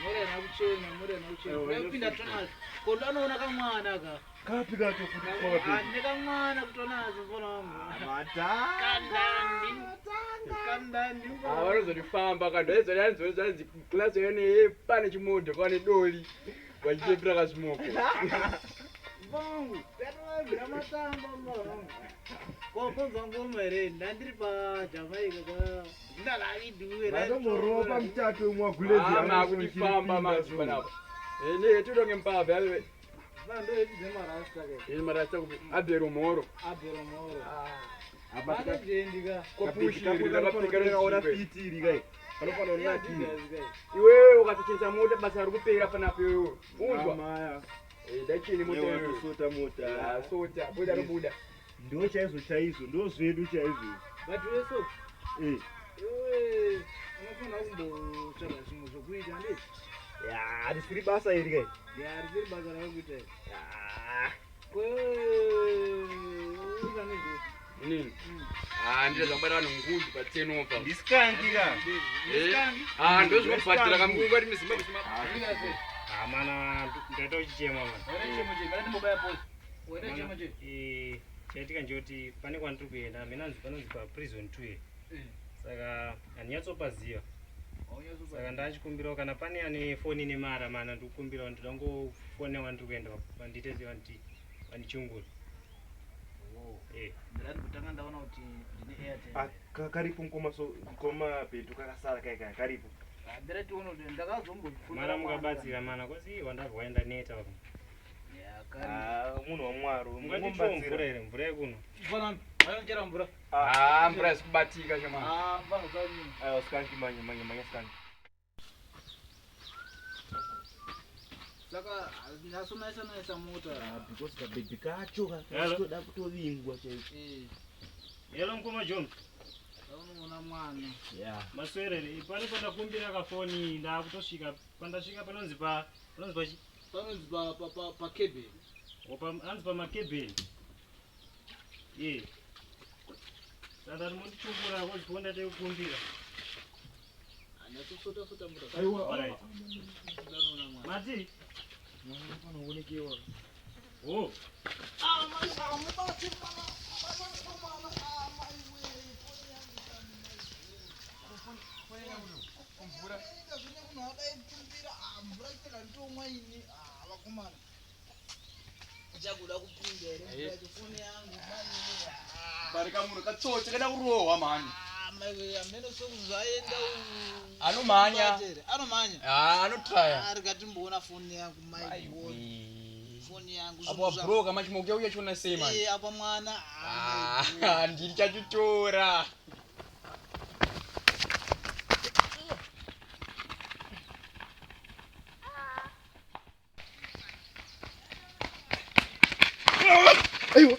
Mura ina kuchena, mura ina kuchena. Kuda kupinda tonazi. Kondo anoona kamwana ka. Kapi kacho futi kwa Ah, Nekamwana kutonazi mfana wangu. Matanga. Kandandi. Kandandi. Ah, vanozondifamba kandoezonanzi klasi yene pane chimodho pane doli vachitepera kazvimoko. Mfangu, tatovabvira matamba mfana wangu. Ko konzwa ngoma here? Ndandiri paJamaica ka. Ndalaviduwe. Vatomborova mutato wemwagulezi. Makutifamba manje panapa. Ene titonge mpavha yave Vando yetidze marasta ke. ine marasta kupi abhero mhoro. Abhero moro. Apa Vanojendi ka. kaona fiti iri kai. Panofana unakira. Iwewe ukatochinja mota basa riri kupera panapa iwewe. Unzwa? Amaya. Eh, ndachini mota iwewe. Sota mota. Ah, sota, buda robuda. Ndo chaizvo chaizvo, ndo zvedu chaizvo. But weso Eh. iwe unofanira kumbotsvaga zvimwe zvokuita ndeti. Ya, risiri basa iri kai. Ya risiri basa rakuita iri. Ah. Kwe uita nezve. Inini. Ah, ndiro zvakubata vanhu nguzi patenopa. Ndisikangi ka. Ah, ndozvinobhadhira kamungu ati muZimbabwe sima. Ah, mana ndaita uchichema mana. Waita chemo che, mara timbobaya pose. Waita chemo che. Eh, chaitika ndechekuti pane kwandiri kuenda mina nzi panonzi paprison two here. Saka handinyatsopaziva. Saka ndachikumbirawo kana pane ane foni nemara mana ndikukumbirawo ndinoda kungofonera kwandiri kuenda vandiite se vandichungura. Eh. Ndati kutanga ndaona kuti ndine Airtel. Ah, karipo mukoma so mukoma petu kakasara kai kai karipo. Ndati tione kuti ndakazombofonera. Mana mukabatsira mana kozi wandabva waenda neta vamwe. Ya kari. Ah, munhu waMwari. Munganditiwo mvura here mvura yekuno. Mfana, vanochera mvura. Ah, mvura isikubatika shema. Ah, mfana usanyima. Aiwa sikangi manya manya manya sikangi. Saka ndasonayisa nayisa mota. Ah, because kabhebhi kacho Hello. katoda kutovingwa chaizvo. Eh, Hello mukoma John. unoona mwana. Yeah. Maswerere pane pandakumbira kafoni ndakutosvika pandasvika panonzi pa panonzi pachi Panonzi pa pa pa pa cabin. Opa anzi pamakebheni. Eh. Saka ndati mundichungura kozi foni ndatekukumbira. Andatsosota sota mvura. Aiwa. Alright. Ndanoona mwana. Mati. Mwana panowonekewa. Oh. Chakuda kupinda here mvura yacho foni yangu Barika munhu katsotsi kada kurohwa mhani. amene sokuzvaenda Anomhanya. anomhanya Ah, anotraya. rikatimboona foni yangu my God. Foni yangu Apo wabroka manje mokuya uya chiona sei manje. Eh, apa mwana Ah, ndiri chachitora. Aiwa.